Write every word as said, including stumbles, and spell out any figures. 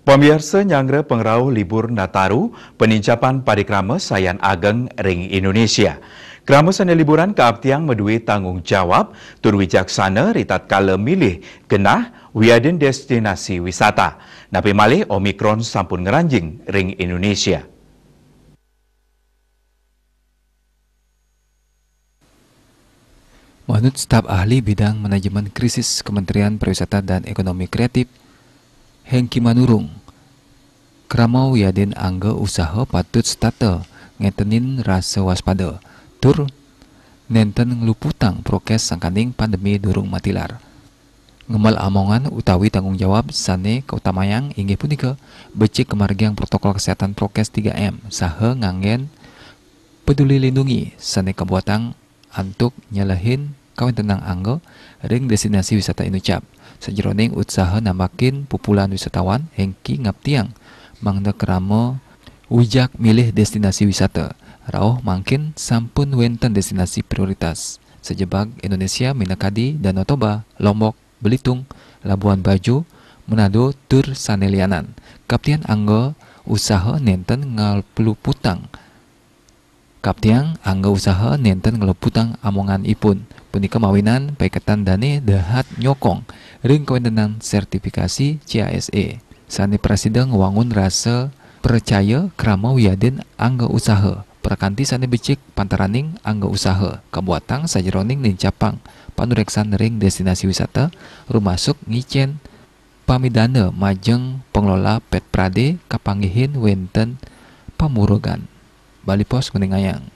Pamiarsa, nyanggra pangrauh libur Nataru, panincapan parikrama sayan ageng ring Indonesia. Krama sane liburan kaaptiang madue tanggung jawab tur wicaksana ritatkala milih genah wiadin destinasi wisata. Napi malih Omikron sampun ngranjing ring Indonesia. Manut staf ahli bidang manajemen krisis Kementerian Pariwisata dan Ekonomi Kreatif, Hengki Manurung, krama wiadin angga usaha patut setata ngentenin rasa waspada tur nenten ngluputang prokes sangkaning pandemi durung matilar. Ngemel amongan utawi tanggung jawab sane kautamayang inggih punika becik kamargiang protokol kesehatan prokes tiga M saha nganggen peduli lindungi sane kabuatang antuk nyelehin kawentenang angga ring destinasi wisata inucap. Sajeroning usaha nambakin pupulan wisatawan, Hengki ngaptiang mangda krama wijak milih destinasi wisata. Rauh mangkin sampun wenten destinasi prioritas sajebag Indonesia minakadi Danau Toba, Lombok, Belitung, Labuan Bajo, Manado, tur sane lianan. Kaptian angga usaha nenten ngluputang Kaptiang angga usaha nenten ngluputang amonganipun. Punika mawinan paiketan dane dahat nyokong ring kawentenan sertifikasi C A S A. Sane prasida ngwangun rasa pracaya krama wiadin angga usaha. Prakanti sane becik pantaraning angga usaha kabuatang sajeroning nincapang panureksan ring destinasi wisata, rumasuk ngicen pamidana majeng pangelola Pet Prade kapanggihin wenten pamurugan. Bali Post nguningayang.